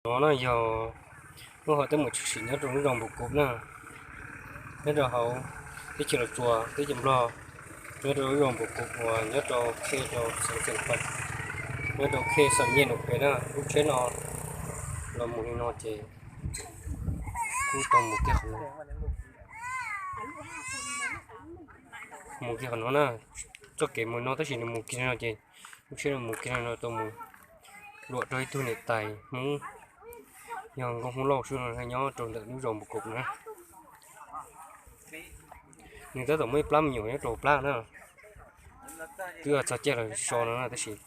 No na yog lub hauv teb mus tshwm sim nyob rau lub zos Npus Kum na, nyob rau hauv teb chaws Los Tsuas teb chaws Nplog, nyob rau lub zos Npus Kum uas nyob rau khej rau xeev Xeem Khuam, nyob rau khej Xam Nyej Nus Pes na. Lub tsheb no los mus li no ces kuj tau mus kiag qhov no, mus kiag qhov no na. Txoj kev mus no tab sis nws mus kiag no ces lub tsheb no mus kiag no tau mus luam rau ib tug niam tais Hmoob, yog nkauj Hmoob Lauj xwb no nyob rau ntawm lub zos Npus Kum na. Nws tab tom muaj ib plab me nyuam nyob rau plab na. Twb txog caij los so no na tab sis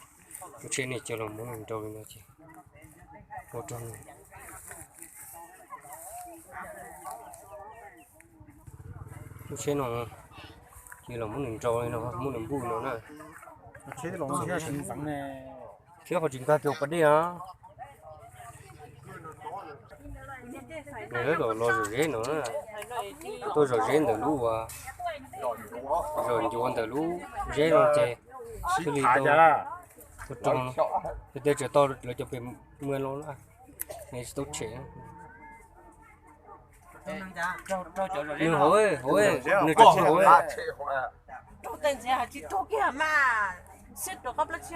lub tsheb no coj los muab nws nrau li no ces ua rau nws, lub tsheb no ces los muab nws nrau li no, muab nws npuj no na. Thiab qhov tsis nkag kiag pas dej na. Nws tab tom los zom zeb no, tuaj zom zeb ntawm lub uas, zom ncuav ntawm lub zeb no ces thiaj li tau ua rau, tej tsis tau lawv cov pem muag los na, nws tsis tau tshem. Nws hauv, hauv, nws tseem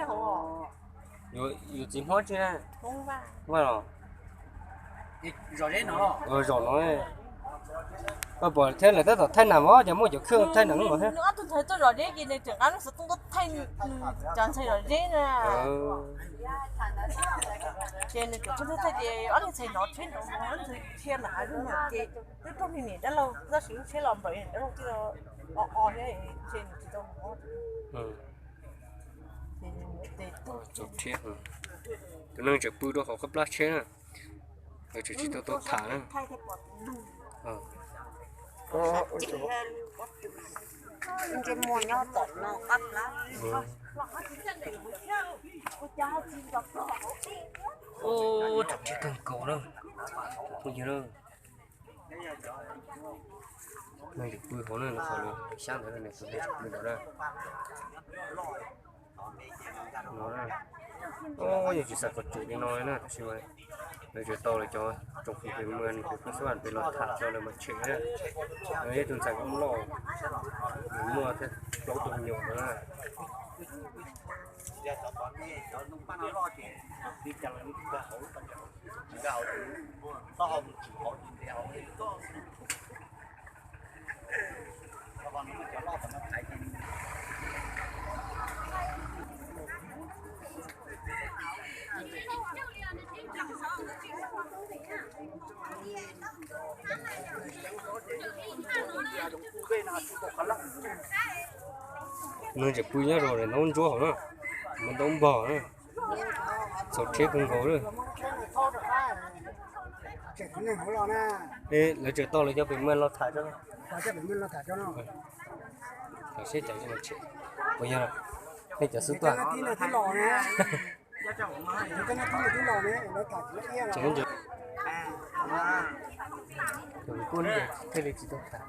hauv. Yus txiv Hmoob tsi, Vaj los? Zom no, koj pom thiab lawv tab tom thaij nas mog, ces muaj cov khwj thaij nas mog thiab. Ces nws tseem thaij ces ob leeg txhais nov tsheb nrov, ob leeg txhais dhia na, ces twb raug niam dab laug tab sis lub tsheb los nplaum dab laug twb o o thiab, nws tsis tau mus. Tus neeg tseem pw rau hauv qab plab tsheb na, lawv tseem tsis tau tau tham na. Ub, txaus rhiab kawg nkaus na, phooj ywg na. Neeg tseem pw hauv na, qhov xyab ntawd na, tus neeg tseem pw ntawd na. No na, yus tsis xav kom tsum li no li na, tab sis mas lawv tseem tau lawv cov tsoom fwv pem muag nws tus phab xub pem los tham rau lawv mas tshem na. Yog tus ntxhais Hmoob Lauj, nws muaj thiab plaub tug me nyuam ntawd na. Nws tseem pw nyob rau ntaub ntsuab hauv na, ntaub npog na. Txaus rhiab kawg nkaus lawm. Lawv tseem tau lawv cov pem muag los tham tso. Tham seb cov, puas yog nej cov xub tuaj? Kuj thiaj li tsis tau tham.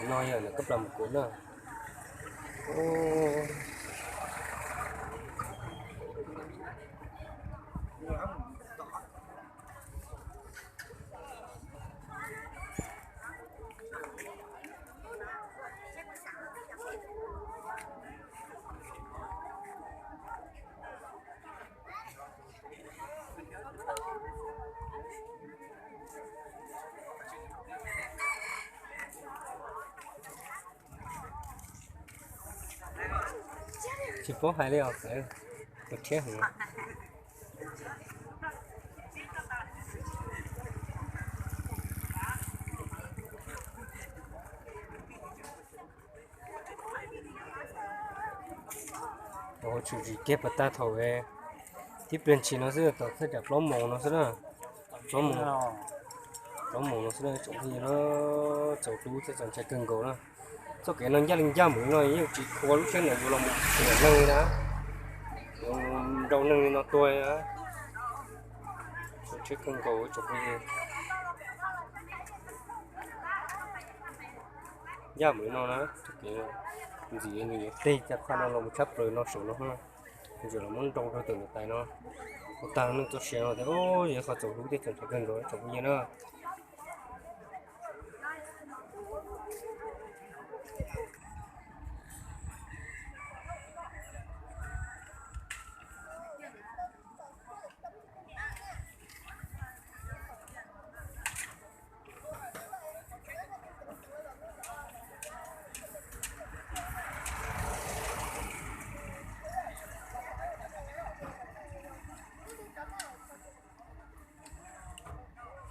No yog lawv kab plas mus kuv na. Tsis paub hais li os, tus thiab heev. Hauv tshwm sim kiag pas tag thaum tib pliag ntshis no xwb, thaum thaj tsam plaub moos no xwb na. Plaub moos, plaub moos no xwb na, tsoom phooj ywg na, txaus hlub thiab txaus ntshai kawg nkaus na. Txoj kev no ncaj li ncaj mus li no yeej tsis khuav lub tsheb ntawd yuav los mus xiam neeg li na, yuav nrau neeg li no tuag li na. Txaus ntshai kawg nkaus tsoom phooj ywg. Ncaj mus li no na, txoj kev ntxim nws yuav teg cov qhov no los mus tshab plaws no saum no na. Ntsia los muab nrau rau tus niam tais no. Ua tag neej txoj sia no tias, o, yog qhov txaus hlub thiab txaus ntshai kawg nkaus tsoom phooj ywg na.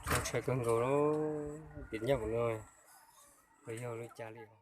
Txaus ntshai kawg nkaus li, tias nyob ua no, puas yog li cas li os.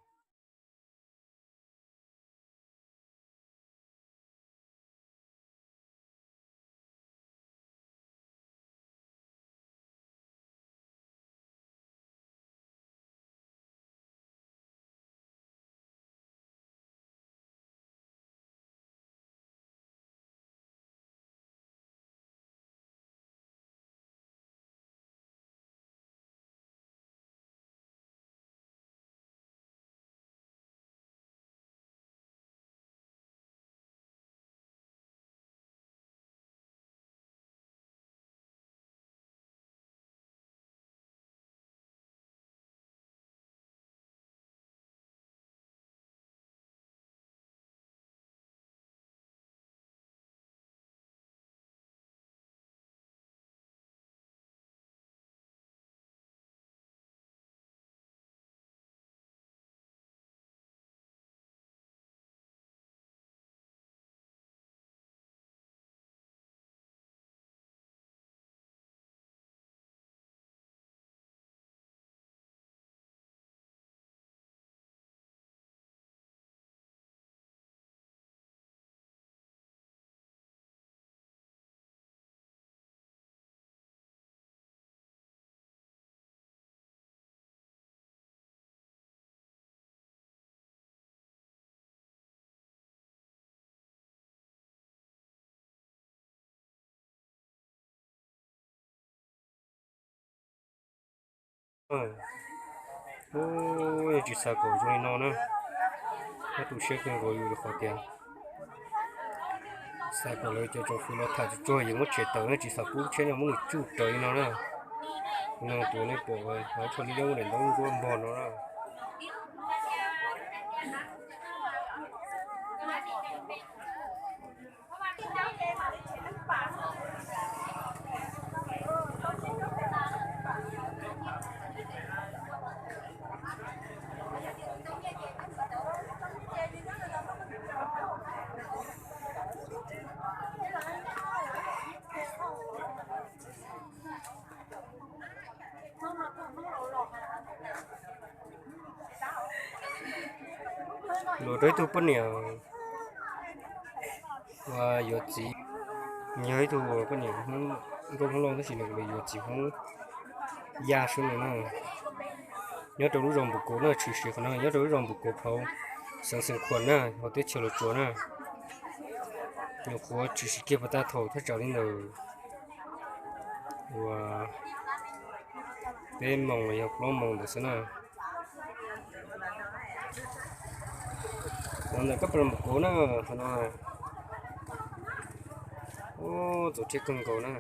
Tsis xav kom zoo li no na. Nyob tu siab kawg nkaus yus li qhov tias xav kom lawv cov tsoom fwv los tham tsuag tsuag yus muab tshem tawm na, tsis xav pub tsheb no muab nws tsuj raws li no na. No tus nej pom hais tshaj li lub daim ntaub nruab npog no na. Luag rau ib tug poj niam uas yuav txiv, yog ib tug poj niam Hmoob, nkauj Hmoob Lauj tab sis nws yuav txiv Hmoob Yaj xwb no na. Nyob rau lub zos Npus Kuv na, tshwm sim qhov no nyob rau lub zos Npus Kuv phau xeev Xeev Khuam na, hauv teb chaws Los Tsuas na. Nyuam qhuav tshwm sim kiag puas tag thaum thaj tsam li ntawm uas peb moos los yog plaub moos ntawd xwb na. Los ntawm kab pas Npus Kuv na, qhov no txaus ntshai kawg nkaus na.